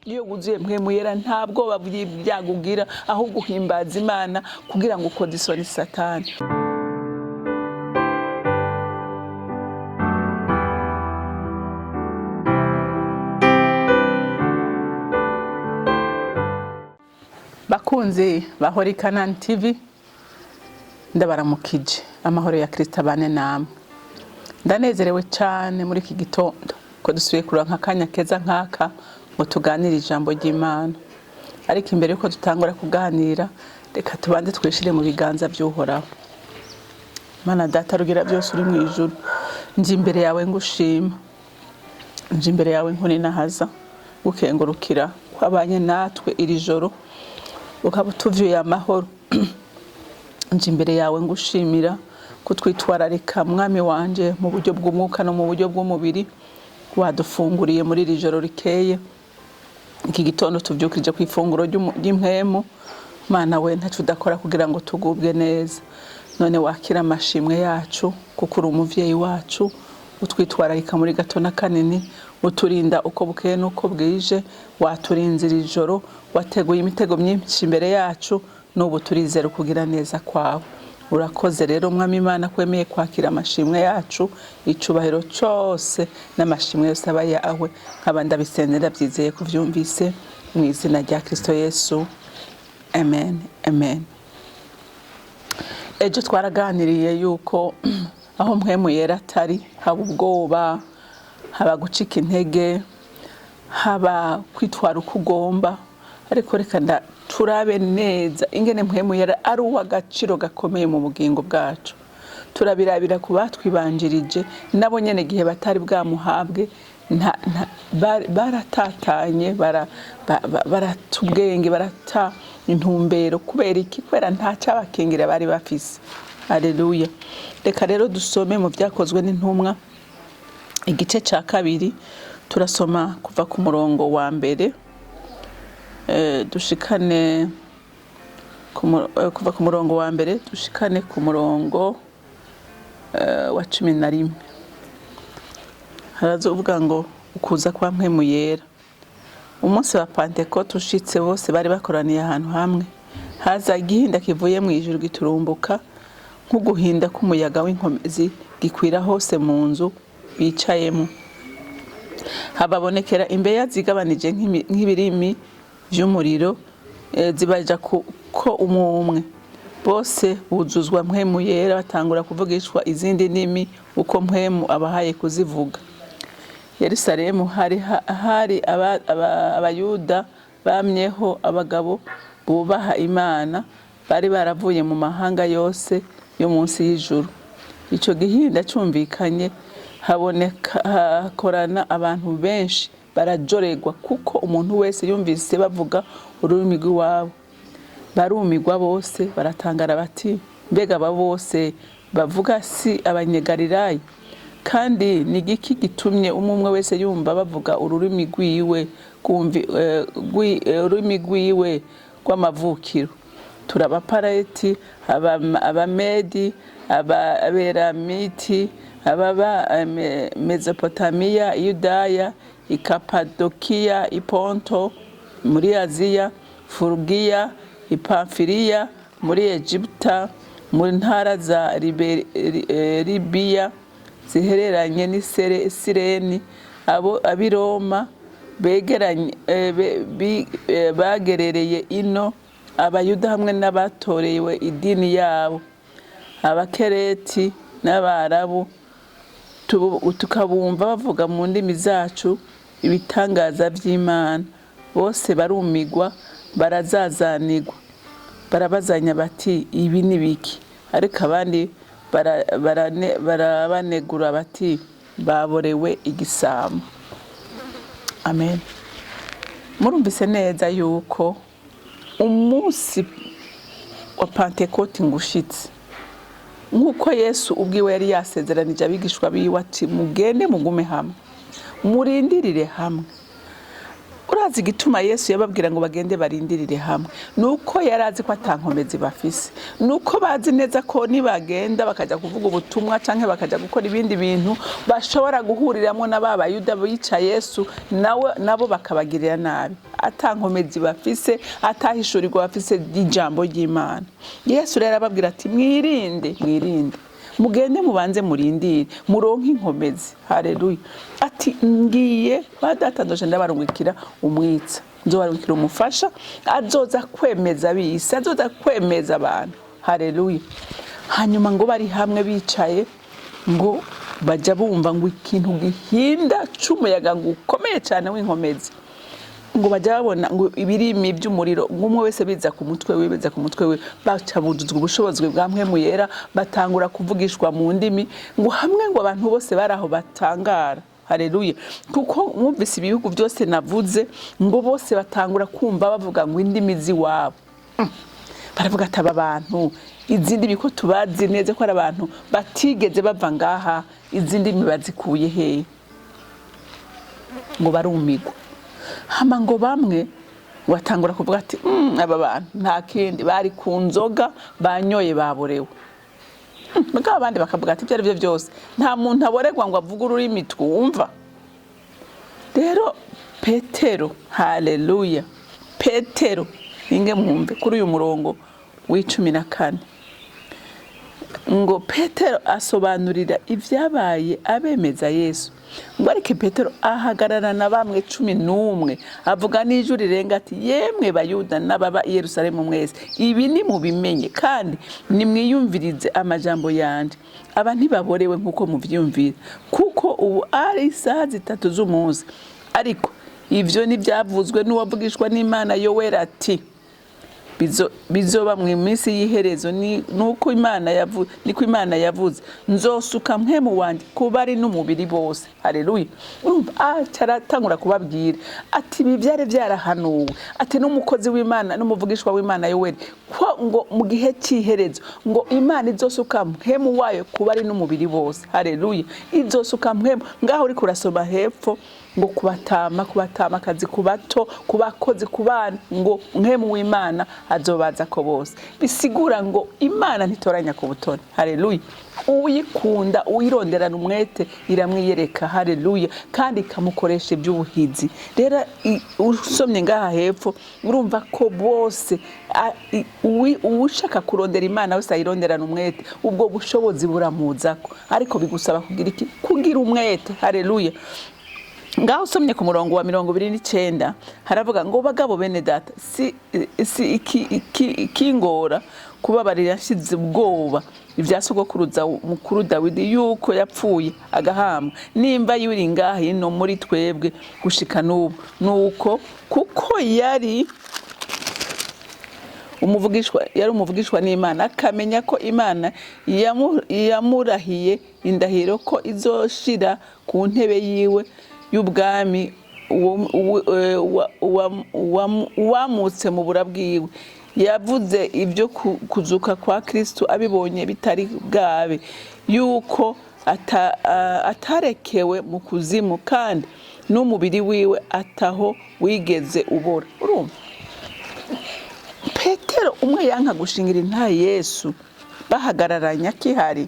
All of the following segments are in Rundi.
Iyo wuzuye Mpwemu Yera, nta bwoba bw'ibyago ugira, ahubwo uhimbaza Imana kugira ngo ukoze isoni Satani. Bakunzi ba Holy Canaan TV, ndabaramukije. Amahoro ya Kristo abane namwe. Ndanezerewe cyane muri iki gitondo ko dusubiye kuronka akanya keza nk'aka ngo tuganire ijambo ry'Imana. Ariko imbere yuko dutangura kuganira, reka tubanze twishire mu biganza by'Uhoraho. Mana Data rugira byose uri mu ijuru, nje imbere yawe ngushima, nje imbere yawe nkuninahaza, gukengurukira kwabanye natwe iri joro, ukaba utuvyuye amahoro. Nje imbere yawe ngushimira kutwitwararika, Mwami wanje, mu buryo bw'umwuka no mu buryo bw'umubiri. Wadufunguriye muri iri joro rikeye, iki gitondo tuvyukirije ku ifunguro ry'impwemu. Mana we, ntaco udakora kugira ngo tugubwe neza. None wakira amashimwe yacu, kuko uri umuvyeyi wacu utwitwararika muri gato na kanini, uturinda uko bukeye n'uko bwije. Waturinze iri joro, wateguye imitego myinshi imbere yacu, n'ubu turizera kugira neza kwawe. Urakoze rero, Mwami Imana, kwemeye kwakira amashimwe yacu. Icubahiro cose n'amashimwe yose aba yawe. Nkaba ndabisenze ndavyizeye kuvyumvise, mu izina rya Kristo Yesu, amen, amen. Ejo twaraganiriye yuko aho Mpwemu Yera atari, haba ubwoba, haba gucika intege, haba kwitwara uko ugomba. Ariko reka turabe neza ingene Mpwemu Yera ari uw'agaciro gakomeye mu bugingo bwacu. Turabirabira ku batwibanjirije, nabo nyene igihe batari bwamuhabwe baratatanye, barata ubwenge, barata intumbero. Kubera iki? Kubera nta cyabakingira bari bafise. Haleluya! Reka rero dusome mu Byakozwe n'Intumwa, igice cya kabiri. Turasoma kuva ku murongo wa mbere dushikane kuva ku murongo wa mbere dushikane ku murongo wa 11. Haraza uvuga ngo: "Ukuza kwa Mpwemu Yera." Umunsi wa Pantekote ushitse, bose bari bakoraniye ahantu hamwe. Haza igihinda kivuye mu ijuru giturumbuka nk'uguhinda k'umuyaga w'inkomezi, gikwira hose mu nzu bicayemo. Hababonekera imbeya zigabanije nk'ibirimi vy'umuriro, zibaja ko umwe. Bose buzuzwa Mpwemu Yera, batangura kuvugishwa izindi ndimi uko Mpwemu abahaye kuzivuga. Yerusalemu hari Abayuda bamyeho, abagabo bubaha Imana, bari baravuye mu mahanga yose yo munsi y'ijuru. Ico gihinda cumvikanye, haboneka hakorana abantu benshi, barajorerwa, kuko umuntu wese yumvise bavuga ururimi rw'iwabo. Barumigwa bose, baratangara bati: "Mbega aba bose bavuga si Abanyegalilaya? Kandi ni igiki gitumye umwe umwe wese yumva bavuga ururimi rwiwe ururimi rwiwe rw'amavukiro? Turi Abapareti, Abamedi, Abelamiti, ababa Mezopotamiya, Yudaya, Ikapadokiya, Iponto muri Aziya, Furugiya, Ipamfiliya, muri Egiputa, mu ntara za Libiya zihereranye n'Isireni, abo ab'i Roma begeranye bagerereye ino, Abayuda hamwe n'abatorewe idini yabo, Abakereti n'Abarabu, tukabumva bavuga mu ndimi zacu ibitangaza by'Imana." Bose barumigwa, barazazanirwa, barabazanya bati: "Ibi ni biki?" Ariko abandi barabanegura bati: "Baborewe igisamo." Amen. Murumvise neza yuko umunsi wa Pantekoti ngushitse, nk'uko Yesu ubwiwe yari yasezeranije abigishwa biwe ati: "Mugende mugume hamwe, murindirire hamwe." Urazi igituma Yesu yababwira ngo bagende barindirire hamwe? Nuko yari azi ko atankomezi bafise, nuko bazi neza ko nibagenda bakajya kuvuga ubutumwa canke bakajya gukora ibindi bintu, bashobora guhuriramo na ba Bayuda bica Yesu, nawe nabo bakabagirira nabi. Ata nkomezi bafise, atahishurirwa bafise ry'ijambo ry'Imana. Yesu rero arababwira ati: "Mwirinde, mwirinde, mugende mubanze murindire muronke inkomezi." Haleluya! Ati: "Ngiye kwa Data, ndoje ndabarungikira umwitsa, nzobarungikira umufasha azoza kwemeza ab'isi, azoza kwemeza abantu." Haleluya! Hanyuma ngo bari hamwe bicaye, ngo bajya bumva ngo ikintu gihinda c'umuyaga ngo ukomeye cyane w'inkomezi, ngo bajya babona ngo ibirimi by'umuriro, ngo umwe wese biza ku mutwe we, biza ku mutwe we, baca buzuzwa ubushobozi bwa Mpwemu Yera, batangura kuvugishwa mu ndimi, ngo hamwe ngo abantu bose bari aho batangara. Haleluya! Kuko mwumvise ibihugu byose navuze, ngo bose batangura kumva bavuga ngo indimi z'iwabo. Baravuga ati: "Aba bantu, izi ndimi ko tubazi neza ko ari abantu batigeze bava ngaha, izi ndimi bazikuye hehe?" Ngo barumigwa. Hama ngo bamwe batangura kuvuga ati: Aba bantu nta kindi, bari ku nzoga, banyoye, baborewe." Mugabo abandi bakavuga ati: "Ibyo ari byo byose, nta muntu aboregwa ngo avuge ururimi twumva." Rero Petero, haleluya, Petero, ninge mwumve kuri uyu murongo w'14, ngo Petero asobanurira ibyabaye abemeza Yesu, ngo ariko Petero ahagarara na bamwe 11, avuga n'ijwi rirenga ati: "Yemwe Bayuda n'ababa i Yerusalemu mwese, ibi nimubimenye kandi nimwiyumvirize amajambo yanje. Aba ntibaborewe nk'uko muvyiyumvira, kuko ubu ari isaha 3 z'umunsi. Ariko ivyo ntibyavuzwe n'uwavugishwa n'Imana Yoweri ati: Bizoba mu minsi y'iherezo, nuko Imana yavuze, niko Imana yavuze, nzosuka Mpwemu wanje kuba ari n'umubiri bose." Haleluya! Urumva aratangura kubabwira ati: "Ibi byari byarahanuwe," ati n'umukozi w'Imana n'umuvugishwa w'Imana Yoweri, ko ngo mu gihe cy'iherezo ngo Imana izosuka Mpwemu wayo kuba ari n'umubiri bose. Haleluya! Izosuka Mpwemu. Ngaho uriko urasoma hepfo ngo kubatama, kubatama akazi, ku bato, ku bakozi, ku bana, ngo Mpwemu w'Imana azobaza ko bose. Bisigura ngo Imana ntitoranya ku butoni. Haleluya! Uyikunda, uyironderana umwete, iramwiyereka. Haleluya! Kandi ikamukoresha iby'ubuhizi. Rero usomye ngaha hepfo, urumva ko bose uwushaka kurondera Imana wese ayironderana umwete, ubwo bushobozi buramuzako. Ariko bigusaba kugira iki? Kugira umwete. Haleluya! Ngaho usomye ku murongo wa 29, haravuga ngo: "Bagabo bene Data, si ikingora kubabarira nshize ubwoba ibya sogokuruza mukuru Dawidi, yuko yapfuye agahambwa, nimba yuri ngaha ino muri twebwe gushika n'ubu. Nuko kuko yari umuvugishwa n'Imana, akamenya ko Imana yamurahiye indahiro ko izoshira ku ntebe yiwe y'ubwami uwamutse mu bura bwiwe, yavuze ibyo kuzuka kwa Kristo abibonye bitari bwabe, yuko atarekewe mu kuzimu, kandi n'umubiri wiwe ataho wigeze ubora." Urumva Petero umwe yanka gushingira intahe Yesu bahagararanye akihari,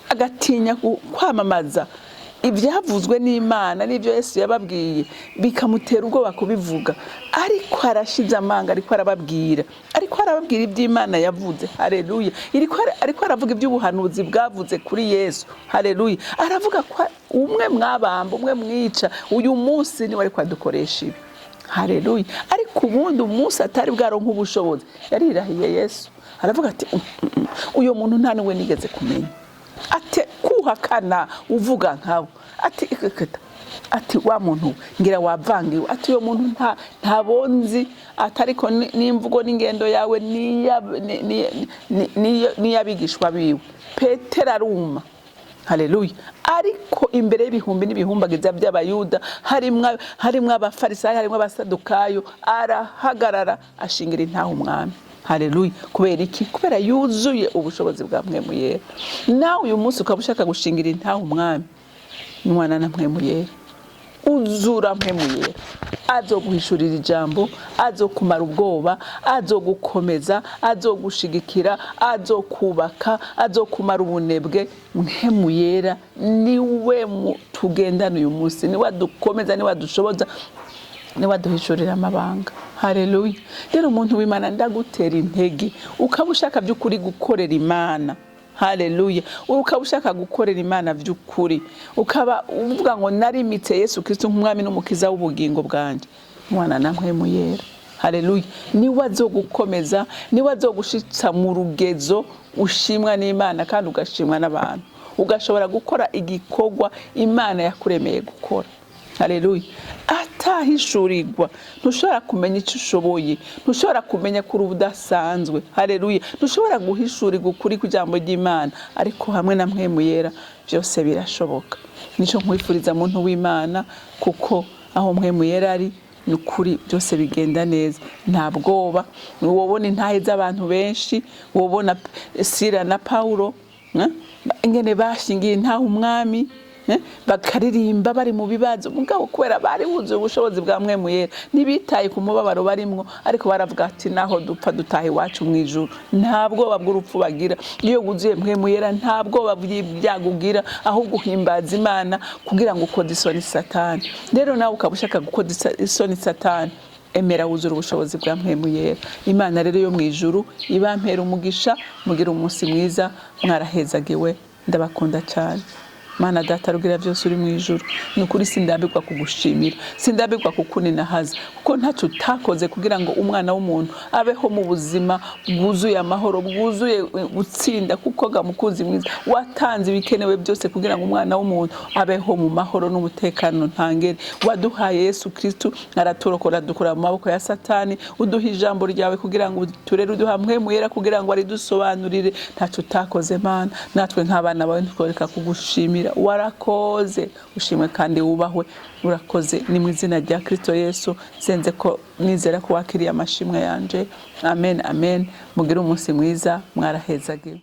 agatinya kwamamaza ibyavuzwe n'Imana n'ibyo Yesu yababwiye, bikamutera ubwoba kubivuga, ariko arashize amanga, ariko arababwira iby'Imana yavuze. Hareruya! Ariko aravuga iby'ubuhanuzi bwavuze kuri Yesu. Hareruya! Aravuga ko umwe mwabamba, umwe mwica, uyu munsi niwe ariko adukoresha ibi. Hareruya! Ariko ubundi umunsi atari bwaronka ubushobozi, yarirahiye Yesu, aravuga ati: Uyu muntu nta niwe nigeze kumenya." Ate kuhakana uvuga nkabo? Ati ikeketa, ati: "Wa muntu we, ngira wavangiwe." Ati: "Uyo muntu ntabonzi." Ati: "Ariko n'imvugo n'ingendo yawe n'iy'abigishwa biwe." Petero aruma. Haleluya! Ariko imbere y'ibihumbi n'ibihumbagiza by'Abayuda, harimwo Abafarisayo, harimwo Abasadukayo, arahagarara ashingira intahe Umwami. Haleluya! Kubera iki? Kubera yuzuye ubushobozi bwa Mpwemu Yera. Nawe uyu munsi ukaba ushaka gushingira intahe Umwami, mwana na Mpwemu Yera, uzura Mpwemu Yera, azoguhishurira ijambo, azokumara ubwoba, azogukomeza, azogushigikira, azokubaka, azokumara ubunebwe. Mpwemu Yera niwe tugendana uyu munsi, niwe adukomeza, niwe adushoboza. Niwe aduhishurira amabanga. Haleluya! Rero umuntu w'Imana, ndagutera intege, ukaba ushaka by'ukuri gukorera Imana. Haleluya! Ukaba ushaka gukorera Imana by'ukuri, ukaba uvuga ngo narimitse Yesu Kristo nk'umwami n'umukiza w'ubugingo bwanjye, mwana na Mpwemu Yera. Haleluya! Niwe azogukomeza, niwe azogushitsa mu rugezo ushimwa n'Imana kandi ugashimwa n'abantu, ugashobora gukora igikorwa Imana yakuremeye gukora. Haleluya! Atahishurirwa, ntushobora kumenya icyo ushoboye, ntushobora kumenya ko uri udasanzwe. Haleluya! Ntushobora guhishurirwa ukuri kw'ijambo ry'Imana, ariko hamwe na Mpwemu Yera byose birashoboka. Nicyo nkwifuriza, muntu w'Imana, kuko aho Mpwemu Yera ari, ni ukuri byose bigenda neza, nta bwoba. Wobona intahe z'abantu benshi, wobona Sira na Paulo, ingene bashingiye intahe umwami, bakaririmba bari mu bibazo. Mugabo kubera bari buzuye ubushobozi bwa Mpwemu Yera, ntibitaye ku mubabaro barimwo, ariko baravuga ati: "Naho dupfa, dutaha iwacu mu ijuru." Nta bwoba bw'urupfu bagira. Iyo wuzuye Mpwemu Yera, nta bwoba bw'ibyago ugira, ahubwo uhimbaza Imana kugira ngo ukoze isoni Satani. Rero nawe ukaba ushaka gukoza isoni Satani, emera wuzura ubushobozi bwa Mpwemu Yera. Imana rero yo mu ijuru ibampera umugisha, mugire umunsi mwiza, mwarahezagiwe, ndabakunda cyane. Mana Data rugira byose uri mu ijuru, ni ukuri sindambirwa kugushimira, sindambirwa kukuninahaza, kuko ntacyo utakoze kugira ngo umwana w'umuntu abeho mu buzima bwuzuye amahoro, bwuzuye gutsinda. Kuko ga mukunzi mwiza, watanze ibikenewe byose kugira ngo umwana w'umuntu abeho mu mahoro n'umutekano ntangere. Waduhaye Yesu Kristu, araturokora, dukura mu maboko ya Satani. Uduha ijambo ryawe kugira ngo turere, uduha Mpwemu Yera kugira ngo aridusobanurire. Ntacyo utakoze, Mana. Natwe nk'abana bawe ntitworeka kugushimira. Warakoze, ushimwe kandi wubahwe, urakoze. Ni mu izina rya Kristo Yesu senze ko nizera ko wakiriye amashimwe yanje. Amen, amen. Mugire umunsi mwiza, mwarahezagiwe.